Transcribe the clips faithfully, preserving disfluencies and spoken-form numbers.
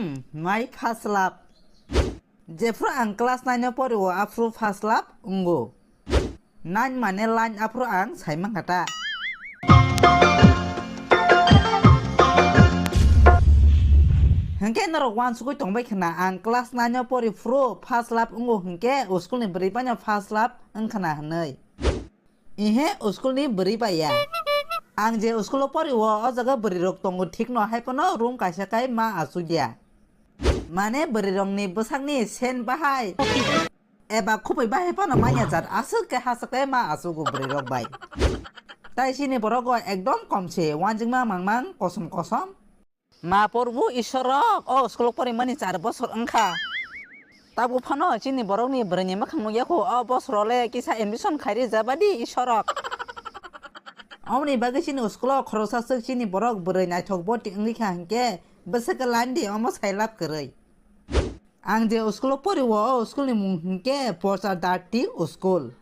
Hmm, my first love. Jephru ang class nine o pori o aphru first love wngo. Nine mane line aphru ang sai mankha ta. Hinkhe norok uansugui tongbai khna ang class nine o pori phru first love wngo hinkhe school ni bwrwi bai no first love wngkhna hinwi. Ihe, school ni bwrwi bai ya. Ang je school o pori o, o jaga bwrwi rok tongo thik no, hai phano room kaisa kai ma achukya. Mane bwrwi rok ni bwsak ni sen bahai eba khupui bahai phano manya jat aswk khe hachak khe ma achugo bwrwi rok bai. Tai chini borok go ekdom kom se, uanjingma mangmang kosom kosom. Ma Porbu Isorok, o school o porimani char bosor wngkha. Tabuk phano chini borokni bwrwini mwkhang nukya kho, o bosoro le kisa admission khairi jabadi Isorok. Omoni bagwi chini school o khoroksa swk chini borok bwrwi naithok boti wngwi kha hinkhe bwswk khe line di omo sai lab kwrwi. Ang je school o pori o, o school ni mung hinkhe Pocha Darti School.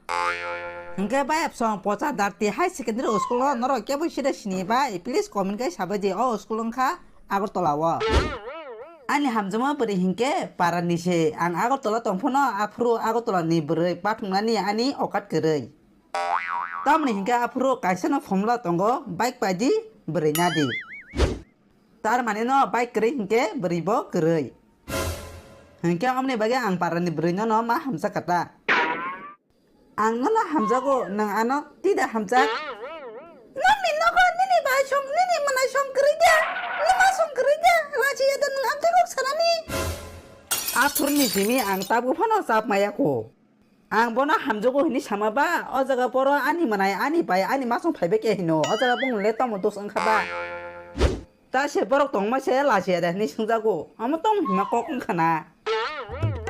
Hinkhe bai absong Pocha Darti High Secondary School o norok kebo sida sini bai, please comment kai sabai di, o school wngkha Agartala o. Ani hamjakma bwrwi hinkhe para ni se, ang Agartala tong phano aphuru Agartala ni bwrwi pathung nani ani okat kwrwi. Tamoni hinkhe aphuru kaisa no formula tongo, bike pai di, bwrwi na di. Tar mane no bike kwrwi hinkhe bwrwi bo kwrwi. Hinkhe omoni bagwi ang parani bwrwi no no ma hamjak kha ta. Ang no no hamjago, nwng ano tida hamjak? Nokni nogo nini bai song, nini mwnai song kwrwi da, nwma song kwrwi da, lachi ya da nwng amtwi kok sanani? Aphurni simi ang tabuk phano chap maya kho. Ang bono hamjago hinwi sama ba, o jaga boro ani mwnai, ani bai, ani masong phaibai khe hino, o jaga bung le tamo dos wngkha ba? Ta se borok tongma se lachiya de hinwi swngjago, omo tong hima kok wngkha na.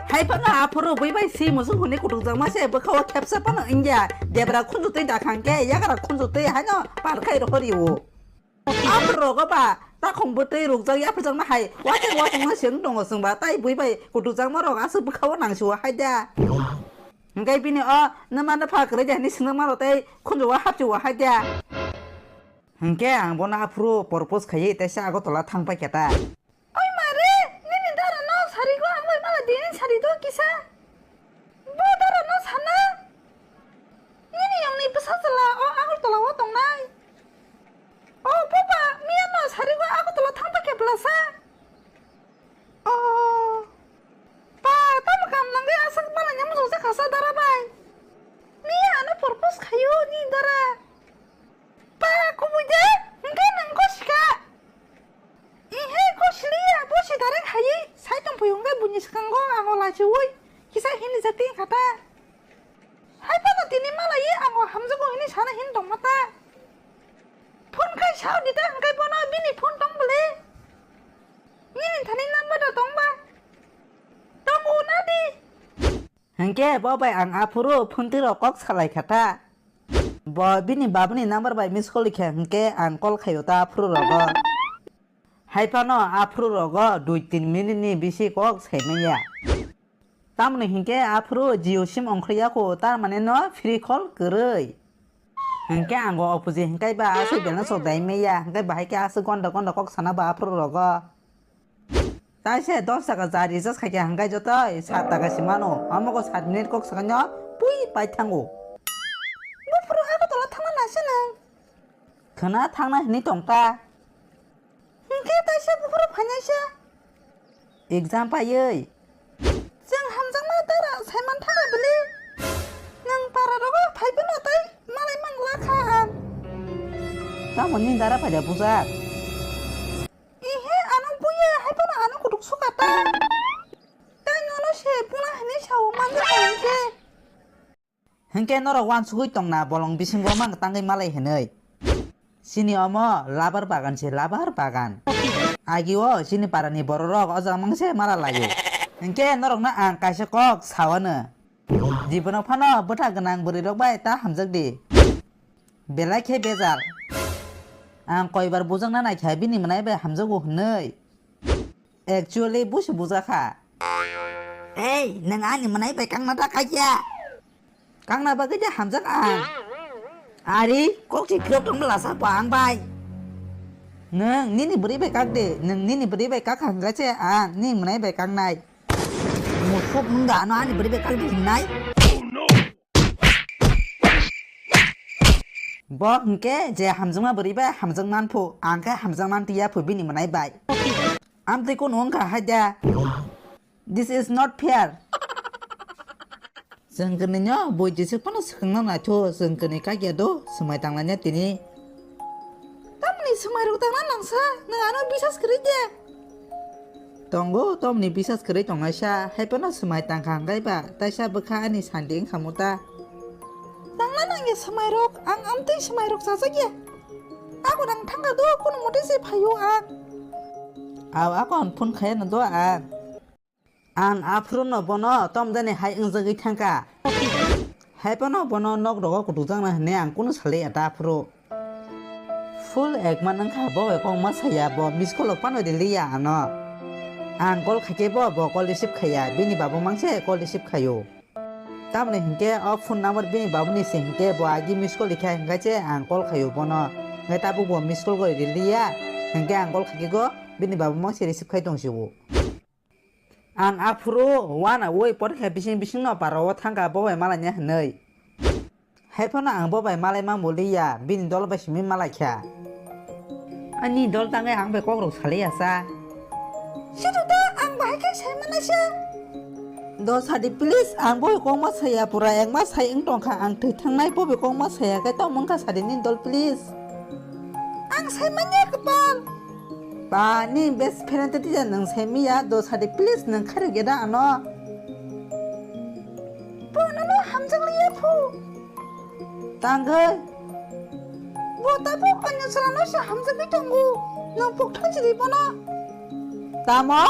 Hai phano aphuru bui bai si musu hwnwi kutukjakma se bwkha o khepsa phano wngya, debra khunju twi dakhang khe yagra khunju twi haino par khai rohori o. Aphuru rogo ba takhong bwtwi rukjak yapharjakma hai wathek wathekma se wng tongo chwng ba, tai bui bai kutukjakma rok aswk bwkha o nang si o hai da. Hwnkhe bini o nwma nwpha kwrwi de hinwi swngjakma rok tei khunju o hapchi o hai da. Hwnkhe ang bono aphuru propose khaiwi teisa Agartala thang paikha ta. Oi ma re, nini dara no sari go ang bai mala dini sari do kisa. Bo dara no sana. Nini yong ni bwsa chwla o Agartala o tongnai. O boba, miya no sari go Agartala thang paikha bwlasa. O. Pa, tamo kam nangwi aswk malai ni mujung jakha sa dara bai. Miya ano propose khaio ni dara. Pa, kubui de, hwnkhe nwng kosika. Ihe kosiliya, bosi direct hai, sai tongphai hwnkhe buini swkango ang o lachiui kisa hini jati kha ta. Hai phano tini malai ang o hamjago hini sana hin tongma ta. Phone khai sao di ta, hwnkhe bono bini phone tong bole. Nini thani number da tong ba? Tongo na di. Hwnkhe bo bai ang aphuru phuntwi rok kok salai kha ta. Bo bini babani number bai miss call khe hwnkhe ang call khaio ta aphuru rogo. Hai phano aphuru rogo dui tin minute ni bisi kok sai manya. Tamoni hinkhe aphuru Jio sim ongkhorya kho, tar mane no free call kwrwi. Hinkhe ang o opposite hinkai ba aswk balance rok dai maya, hinkai bahai khe aswk gonda gonda kok sana ba aphuru rogo. Tai se dos taka ja recharge khaikhe hinkai jotoi sat taka si mano, amo ko sat minute kok sakanyo pui pai thango. Buphuru Agartala thangna naise nwng? Khwna thangna hinwi tongkha. Hinkhe taisa buphuru phainaisa. Exam paiwi. Chwng hamjakma dara saiman thangna bwle. Nwng para rogo phai phano tei malai mangla kha ang. Tamo nini dara phaida bujak? Ihe ano buya hai phano ano kutuk suka ta. Tei nono se puna hinwi sao manjakha hinkhe. Hinkhe norok uansugui tongna bolong bisingo mang tangwi malai hinwi. Chini omo labar bagan se, labar bagan. Agi o chini parani bororok o jaga mangse mala laio. Hinkhe norokno ang kaisa kok sawano. Jibono phano bwtha gwnang bwrwirok bai ta hamjakdi. Belai khe bejal. Ang koibar bujakna naikha bini mwnai bai hamjago hinwi. Actually, busi bujakha. Ei, nwng ani mwnai bai kangna da khaikya? Kangna bagwi de hamjak ang. Ari, kok si phirok tong bwla sa ba ang bai. Nwng nini bwrwi bai kak di, nwng nini bwrwi bai kak hwnkha se ang nini mwnai bai kaknai. Mukhuk nwng da ano ani bwrwi bai kak di hwnnai. Bo hwnkhe je hamjakma bwrwi bai hamjak man phu, ang khe hamjak man tiya phu bini mwnai bai. Amtwi kunu wngkha hai da. This is not fair. Chwng kwnwi no bui jisik phano swkangna naitho, chwng kwnwi kagya do, swmai tanglaina tini. Tamni swmai rok tangna nangsa, nwng ano bisas kwrwi de. Tongo, tomni bisas kwrwi tongnaisa, hai phano swmai tangkha hwnkhe ba, taisa bwkha ani santi wngkha muta. Tangna nangya swmai rok, ang amtwi swmai rok chajakya. Ako nang thangkha do, kunu mote se phaio ang. Aw, ako ang phone khaya no do ang. Ang aphuru no bono tom jani hai wngjagwi thangkha. Hai phano bono nok rogo kutukjakna hwnwi ang kunu salai ya ta aphuru. Full ekman wngkha bo bai kok ma saya, bo miss call rok phano riliya ano. Ang call khaikhe bo, bo call receive khaiya, bini babu mangse call receive khaio. Tamoni hinkhe o phone number bini babuni se hinkhe bo agi miss call rikha hinkhe se ang call khaio bono. Hinkhe tabuk bo miss call goi riliya, hinkhe ang call khaikhe go bini babu mangse receive khai tong sio. Ang aphuru uanawui porikha bising bisingno parao thangkha bo bai malaina hwnwi. Hai phano ang bo bai malai mambo liya, bini dol bai simi malai kha. Ani dol tangwi ang bai kokrok salai ya sa. Sido da ang bahai khe sai manaisa. Do sadi please, ang bo kok ma saya, pura ek mas sai wng tongkha, ang thwi thangnai bo bai kok ma saya khe tong mungkha sadi ni dol please. Ang sai manya kwpal. Ba, ni best friend te tija nwng sai miya, do sadi please nwng khairok ya da ano. Bo nono hamjak liya phu. Tangwi. Bo tabuk ani chwla no se hamjagwi tongo. Nwng pok thang chiri bono. Tamo?